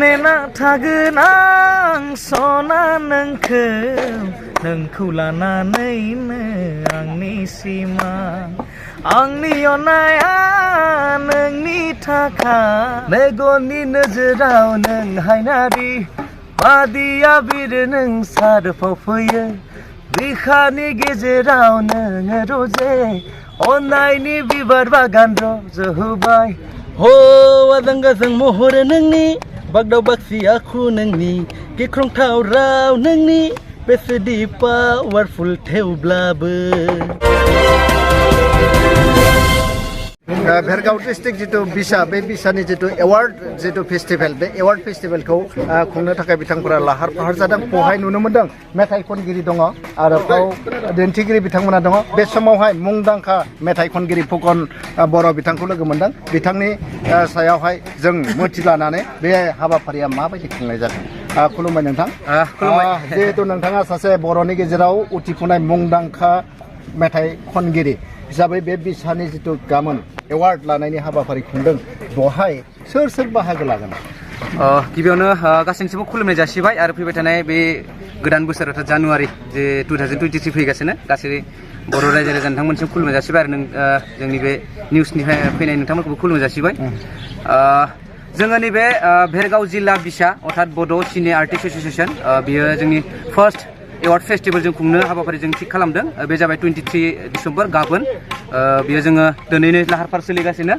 नेना थागोन आं सना नोंखौ लानानैनो आंनि सिमा आंनि अननाया नोंनि थाखाय मेगननि नोजोराव नों हायनारि बादिया बिरो नों सारफाव फैयो बिखानि गेजेराव नोङो रजे अननायनि बिबार बागान रज'होबाय हो आजां गाजां महर नोंनि बागदाव बागसि आखु नोंनि गिख्रंथाव राव नोंनि बेसेदि पावारफुल थेवब्लाबो भेरगाव डिस्ट्रिक्ट जितु बिसा बे बिसानि जितु एवार्ड जितु फेस्टिभेल बे एवार्ड फेस्टिभेलखौ खुंनो थाखाय बिथांफोरा लाहार फाहार जादों बेवहाय नुनो मोनदों मेथाइ खनगिरि दङ आरो फाव दिन्थिगिरि बिथांमोना दङ बे समावहाय मुंदांखा मेथाइ खनगिरि फुकन बर' बिथांखौ लोगो मोनदों बिथांनि सायावहाय जों मोथि लानानै बे हाबाफारिया माबायदि खुंनाय जादों खुलुमबाय नोंथां जिहेतु नोंथाङा सासे बर'नि गेजेराव उथिफुनाय मुंदांखा मेथाइ खनगिरि हिसाबै बे बिसानि जितु गामोन एवार्ड लानायनि हाबाफारि खुंदों बेवहाय सोर बाहागो लागोन गिबियावनो गासैनिसिमबो खुलुमनाय जासिबाय आरो फैबाय थानाय बे गोदान बोसोराव जानुवारि जे 2023 फैगासिनो गासै बर' रायजो राजा नोंथांमोनसिम खुलुमनाय जासिबाय आरो जोंनि बे निउसनिफ्राय फैनाय नोंथांमोनखौबो खुलुमनाय जासिबाय जोङो नैबे भेरगाव जिल्ला बिसा अर्थात बड' सिने आर्टिस्ट एस'सिएशन बियो जोंनि फार्स्ट एवार्ड फेस्टिभेल जों खुंनो हाबाफारि जों थिग खालामदों बे जाबाय 23 डिसेम्बर गाबोन बेयो जोङो दिनैनो लाहार फाहार सोलिगासिनो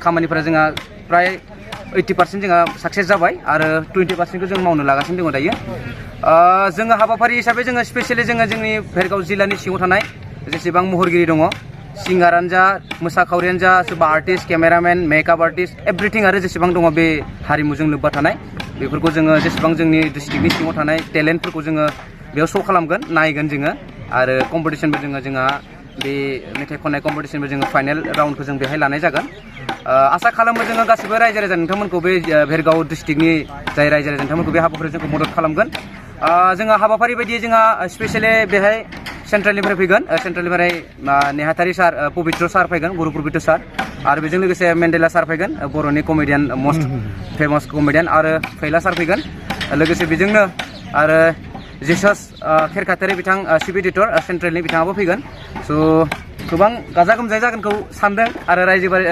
खामानिफोरा जोंहा प्राय 80% जोंहा साक्सेस जाबाय आरो 20%खौ जों मावनो लागासिनो दङ दायो जोङो हाबाफारि हिसाबै जोङो स्पेसियेलि जोंनि भेरगाव जिल्लानि सिङाव थानाय जेसेबां महरगिरि दङ सिंगारानो जा मोसाखावरियानो जा सोरबा artist cameraman makeup artist everything आरो जेसेबां दङ बे हारिमुजों लोब्बा थानाय बेफोरखौ जोङो जेसेबां जोंनि डिस्ट्रिक्टनि सिङाव थानाय टेलेन्टफोरखौ जोङो बेयाव श' खालामगोन नायगोन जोङो आरो कम्पिटिसनबो जोंहा बे मेथाइ खननाय कम्पिटिसनबो जोङो फाइनेल राउन्डखौ जों बेहाय लानाय जागोन आसा खालामो जोङो गासिबो रायजो राजा नोंथांमोनखौ बे भेरगाव डिस्ट्रिक्टनि जाय रायजो राजा नोंथांमोनखौ बे हाबाफारियाव जोंखौ मदद खालामगोन जोंहा हाबाफारि बायदियै जोंहा स्पेसियेलि बेहाय सेन्ट्रेलनिफ्राय फैगोन सेन्ट्रेलनिफ्राय नेहाथारि सार पबित्र सार फैगोन गुरु पबित्र सार आरो बेजों लोगोसे मेन्डेला सार फैगोन बर'नि कमेडियान मस्ट फेमास कमेडियान आरो फैला सार फैगोन लोगोसे बेजोंनो आरो जेसास खेरखातारि बिथां चिफ एडिटर सेन्ट्रेलनि बिथाङाबो फैगोन स' गोबां गाजा गोमजायै जागोनखौ सानदों आरो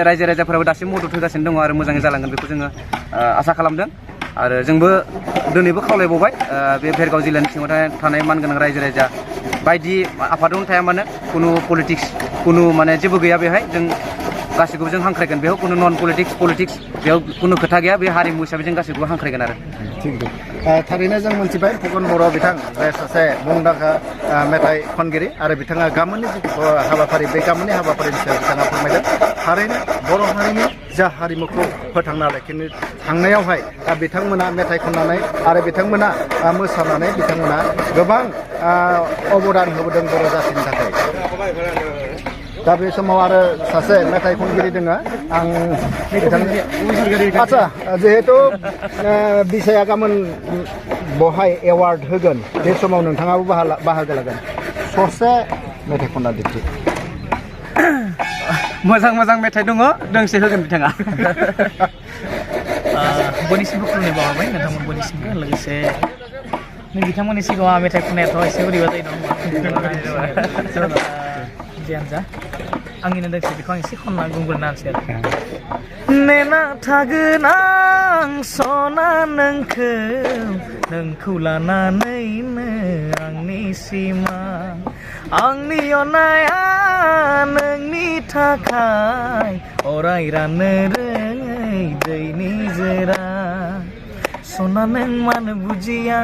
रायजो राजाफोराबो दासिम मदद होगासिनो दङ आरो मोजाङै जालांगोन बेखौ जोङो आसा खालामदों आरो जोंबो दिनैबो खावलायबावबाय बे भेरगाव जिल्लानि सिङाव थानाय मानगोनां रायजो राजा बायदि आफादावनो थाया मानो खुनु पलिटिक्स खुनु माने जेबो गैया बेहाय जों गासैखौबो जों हांख्रायगोन बेयाव खुनु नन पलिटिक्स बेयाव खुनु खोथा गैया बे हारिमु हिसाबै जों गासैखौबो हांख्रायगोन आरो थिग दं थारैनो जों मोनथिबाय फुकन बर' बिथां बे सासे मुंदांखा मेथाइ खनगिरि आरो बिथाङा गामोननि जिथु हाबाफारि बे गामोननि हाबाफारिनि सायाव बिथाङा फोरमायदों थारैनो बर' हारिनि जा हारिमुखौ फोथांना लाखिनो थांनायावहाय बिथांमोना मेथाइ खननानै आरो बिथांमोना मोसानानै बिथांमोना गोबां अबदान होबोदों बर' जाथिनि थाखाय दा बे समाव आरो सासे मेथाइ खनगिरि दङ आं आदसा जिहेतु बिसाया गाबोन बहाय एवार्ड होगोन बे समाव नोंथाङाबो बाहागो लागोन ससे मेथाइ खनना दिन्थि मोजां मेथाइ दङ दोंसे होगोन बिथाङा बयनिसिमबो खुलुमनाय बावहरबाय नोंथांमोन बयनिसिमबो लोगोसे बिथांमोननि सिगाङाव मेथाइ खननायाथ' एसे बोरैबा जायो नङा जियानो जा आंनिनो दोंसे बेखौ आं एसे खनना गुंग्रोना होनोसै आरो नेना थागोन आं सना नोंखौ लानानैनो आंनि सिमा आंनि अननाया नोंनि थाखाय अराय राननो रोङै दैनि जोरा सना नों मानो बुजिया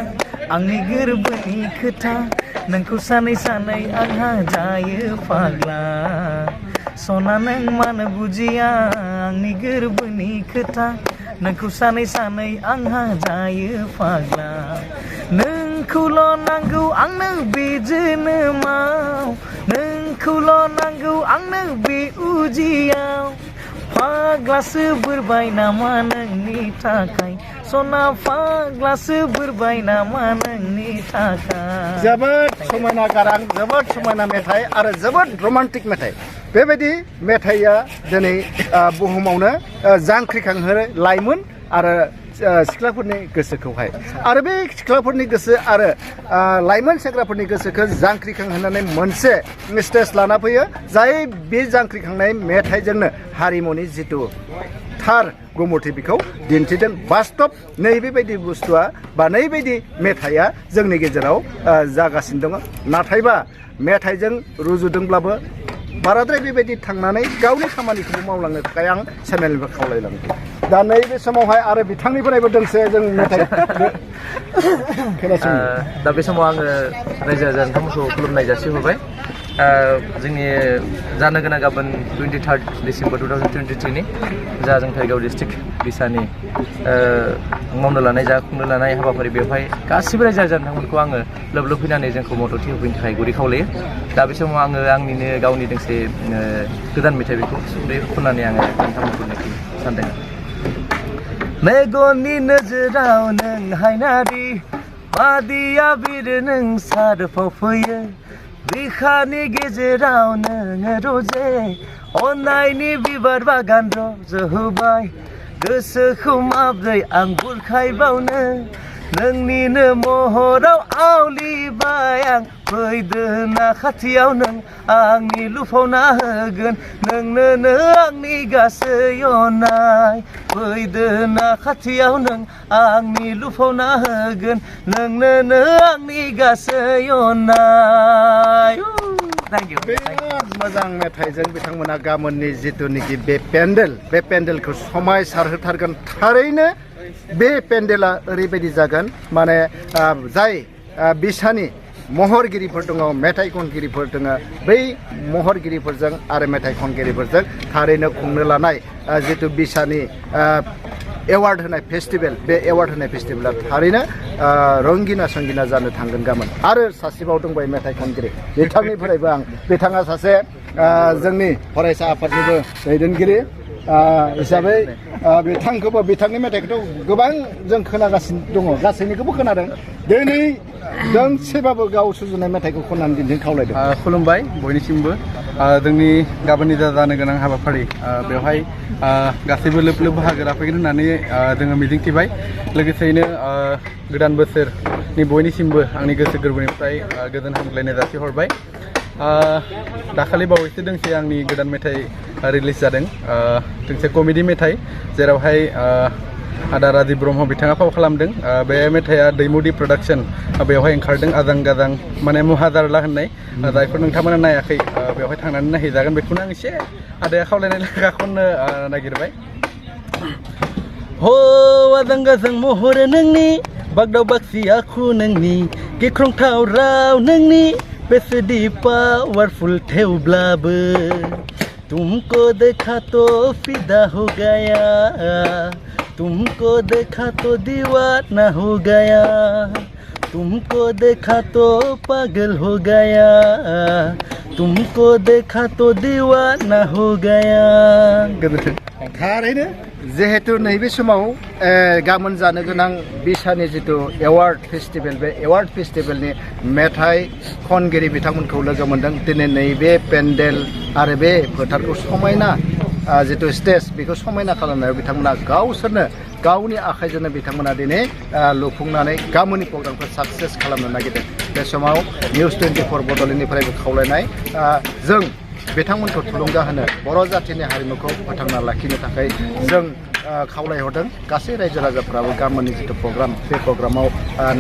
आंनि गोरबोनि खोथा नोंखौ सानै आंहा जायो फाग्ला सना नों मानो बुजिया आंनि गोरबोनि खोथा नोंखौ सानै आंहा जायो फाग्ला नोंखौल' नांगौ आंनो बे जोनोमाव नोंखौल' नांगौ आंनो बे उजियाव फाग्लासो बोरबाय नामा नोंनि थाखाय सना फाग्लासो बोरबाय नामा नोंनि थाखाय जोबोद समायना गारां जोबोद समायना मेथाइ आरो जोबोद रमान्टिक मेथाइ बेबायदि मेथाइया दिनै बुहुमावनो जांख्रिखांहोनो लाइमोन आरो सिख्लाफोरनि गोसोखौहाय आरो बे सिख्लाफोरनि गोसो आरो लाइमोन सेंग्राफोरनि गोसोखौ जांख्रिखांहोनानै मोनसे स्टेज लाना फैयो जाय बे जांख्रिखांनाय मेथाइजोंनो हारिमुनि जिथु थार गुमुरथि बेखौ दिन्थिदों बास्तब नैबेबायदि बुस्थुआ बा नैबायदि मेथाइआ जोंनि गेजेराव जागासिनो दङ नाथायबा मेथाइजों रुजुदोंब्लाबो बाराद्राय बेबायदि थांनानै गावनि खामानिखौबो मावलांनो थाखाय आं चेनेलनिफ्राय खावलायलाङो दा नैबे समावहाय आरो बिथांनिफ्रायबो दोंसे जों मेथाइ खोनासंनो दा बे समाव आङो रायजो राजा नोंथांमोनखौ खुलुमनाय जासिहरबाय जोंनि जानो गोनां गाबोन 23 डिसेम्बर 2023 नि जा जों कारिगाव डिस्ट्रिक्ट बिसानि मावनो लानाय जा खुंनो लानाय हाबाफारि बेवहाय गासिबो रायजो राजा नोंथांमोनखौ आङो लोब लोब फैनानै जोंखौ मदद होफैनो थाखाय गुरै खावलायो दा बे समाव आङो आंनिनो गावनि दोंसे गोदान मेथाइ बेखौ सुंद'यै खननानै आङो नोंथांमोनखौ सानदों मेगननि नोजोराव नों हायनारि बादिया बिर नों सारफाव फैयो बिखानि गेजेराव नोङो रजे अननायनि बिबार बागान रज'होबाय गोसोखौ माब्रै आं बुरखायबावनो नोंनिनो महराव आवलिबाय आं फैदोना खाथियाव नों आंनि लुफावना होगोन नोंनोनो आंनि गासै अननाय फैदोना खाथियाव नों आंनि लुफावना होगोन नोंनोनो आंनि गासै अननाय बिराद मोजां मेथाइजों बिथांमोना गाबोननि जिथुनिखि बे पेन्डेलखौ समायसारहोथारगोन थारैनो बे पेन्डेला ओरैबायदि जागोन माने जाय बिसानि महरगिरिफोर दङ मेथाइ खनगिरिफोर दङ बै महरगिरिफोरजों आरो मेथाइ खनगिरिफोरजों थारैनो खुंनो लानाय जिथु बिसानि एवार्ड होनाय फेस्टिभेल बे एवार्ड होनाय फेस्टिभेला थारैनो रंगिना संगिना जानो थांगोन गाबोन आरो सासेबाव दंबाय मेथाइ खनगिरि बिथांनिफ्रायबो आं बिथाङा सासे जोंनि फरायसा आफादनिबो दैदेनगिरि हिसाबै बिथांखौबो बिथांनि मेथाइखौथ' गोबां जों खोनागासिनो दङ गासैनिखौबो खोनादों दिनै दोंसेबाबो गाव सुजुनाय मेथाइखौ खननानै दिन्थिनो खावलायदों खुलुमबाय बयनिसिमबो जोंनि गाबोननि जानो गोनां हाबाफारि बेवहाय गासैबो लोब लोब बाहागो लाफैगोन होननानै जोङो मिजिंथिबाय लोगोसेयैनो गोदान बोसोरनि बयनिसिमबो आंनि गोसो गोरबोनिफ्राय गोजोन हामग्लायनाय जासिहरबाय दाखालि बावैसो दोंसे आंनि गोदान मेथाइ रिलिज जादों दोंसे कमेडि मेथाइ जेरावहाय आदा राजिब ब्रह्म बिथाङा फाव खालामदों बे मेथाइआ दैमुदि प्रडाक्शन बेवहाय ओंखारदों आजां गाजां माने मुहाजारला होननाय जायफोर नोंथांमोना नायाखै बेवहाय थांनानै नायहैजागोन बेखौनो आं एसे आदाया खावलायनाय लेखा खननो नागिरबाय हो आजां गाजां महर नोंनि बागदाव बागसि आखु नोंनि गिख्रंथाव राव नोंनि बेसेदि पावारफुल थेवब्लाबो तुमको देखा तो फिदा हो गया तुमको देखा तो दीवाना हो गया तुमको देखा तो पागल हो गया तुमको देखा तो दीवाना हो गया थारैनो जिहेतु नैबे समाव गाबोन जानो गोनां बिसानि जिथु एवार्ड फेस्टिभेल बे एवार्ड फेस्टिभेलनि मेथाइ खनगिरि बिथांमोनखौ लोगो मोनदों दिनै नैबे पेन्डेल आरो बे फोथारखौ समायना जिथु स्टेज बेखौ समायना खालामनायाव बिथांमोना गावसोरनो गावनि आखाइजोंनो बिथांमोना दिनै लुफुंनानै गाबोननि प्रग्रामखौ साक्सेस खालामनो नागिरदों बे समाव निउस 24 बड'लेण्डनिफ्रायबो खावलायनाय जों बिथांमोनखौ थुलुंगा होनो बर' जाथिनि हारिमुखौ फोथांना लाखिनो थाखाय जों खावलायहरदों गासै रायजो राजाफोराबो गाबोननि जिथु प्रग्राम बे प्रग्रामाव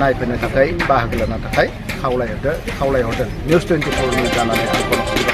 नायफैनो थाखाय बाहागो लानो थाखाय खावलायहरदों निउस 24 नि जानानै